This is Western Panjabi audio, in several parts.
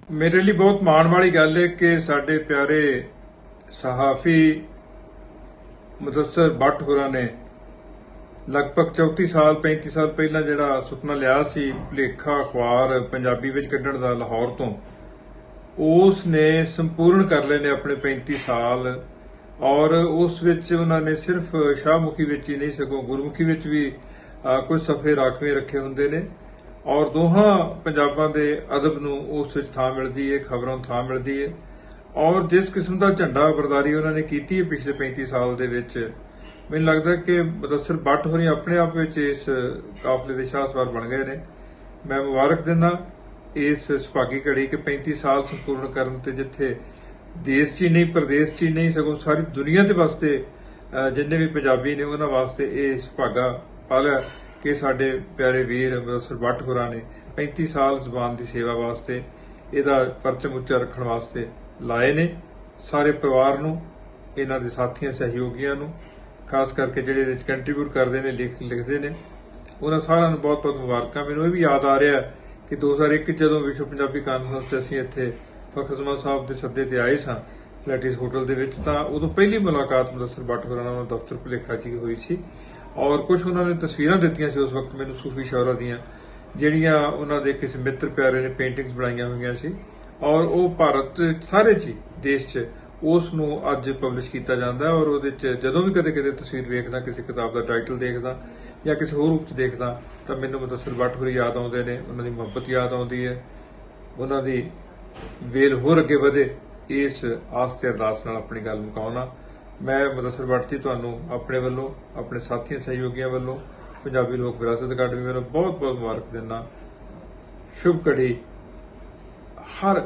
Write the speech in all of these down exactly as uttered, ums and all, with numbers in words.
میرے لیے بہت مانن والی گل ہے کہ ساڈے پیارے صحافی مدثر بٹ ہوراں نے لگ بھگ چوتی سال پینتی سال پہلاں جڑا سپنا لیا سی، بھلیکھا اخبار پنجابی وچ کڈن دا لاہور توں، اس نے سمپورن کر لے نے اپنے پینتی سال۔ اور اس وچ انہاں نے صرف شاہ مکھی وچ ہی نہیں سگوں گرمکھی وچ بھی کچھ صفحے راکھویں رکھے ہوندے نے۔ اور دوہاں پنجاباں دے ادب نوں اس وچ تھاں ملدی ہے، خبراں نوں تھاں ملدی ہے۔ اور جس قسم دا جھنڈا برداری انہاں نے کیتی ہے پچھلے پینتی سال دے وچ، مینوں لگدا کہ مدثر بٹ ہوری اپنے آپ وچ اس قافلے دے شاہ سوار بن گئے نے۔ میں مبارک دینا اس سپاگی گھڑی کہ پینتی سال سمپورن کرن تے جتھے دیش چ ہی نہیں، پردیش چ ہی نہیں، سگوں ساری دنیا دے واسطے، جنہیں بھی پنجابی نے انہاں واسطے یہ سپاگا پالیا کہ ساڈے پیارے ویر مدثر بٹ ہوراں نے پینتی سال زبان دی سیوا واسطے یہ پرچم اچا رکھن واسطے لائے نے۔ سارے پروار نوں، انہاں دے ساتھیاں سہیوگیاں نوں، خاص کر کے جڑے کنٹریبیوٹ کردے نے، لکھدے نے، انہاں سارا نوں بہت بہت مبارکاں۔ مینوں یہ بھی یاد آ رہا ہے کہ دو ہزار ایک جدوں وشو پنجابی کانفرنس تے اسی اتھے فخر زمان صاحب دے سدے تے آئے ساں فلیٹیز ہوٹل دے وچ، تاں ادوں پہلی ملاقات مدثر بٹ ہوراں نال دفتر پلیکھا جی ہوئی سی۔ اور کچھ انہاں نے تصویراں دتیاں سی اس وقت مینوں صوفی شعرا دیاں، جڑیاں انہاں دے کسی متر پیارے نے پینٹنگز بنائیاں ہوئیاں سی۔ اور وہ بھارت سارے چ دیش چ اس نوں اج پبلش کیتا جاندا ہے۔ اور ادے چ جدوں بھی کدے کدے تصویر ویکھدا، کسی کتاب دا ٹائٹل دیکھدا یا کسی ہور روپ چ دیکھدا، تاں مینوں مدثر بٹ ہوری یاد آوندے نے، انہاں دی محبت یاد آوندی ہے، انہاں دی ویل ہور اگے ودے۔ اس آس تے ارداس نال اپنی گل مکاؤنا۔ میں مدثر بٹ جی تانوں اپنے ولوں، اپنے ساتھیاں سہیوگیاں ولوں، پنجابی لوک وراثت اکیڈمی ولوں بہت بہت مبارک دینا۔ شبھ گھڑی ہر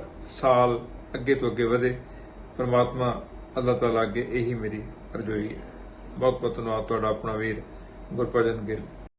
سال اگے تو اگے ودے۔ پرماتما اللہ تعالیٰ اگے یہی میری ارجوئی ہے۔ بہت بہت دھنواد تہاڈا اپنا ویر گرپاجن گل۔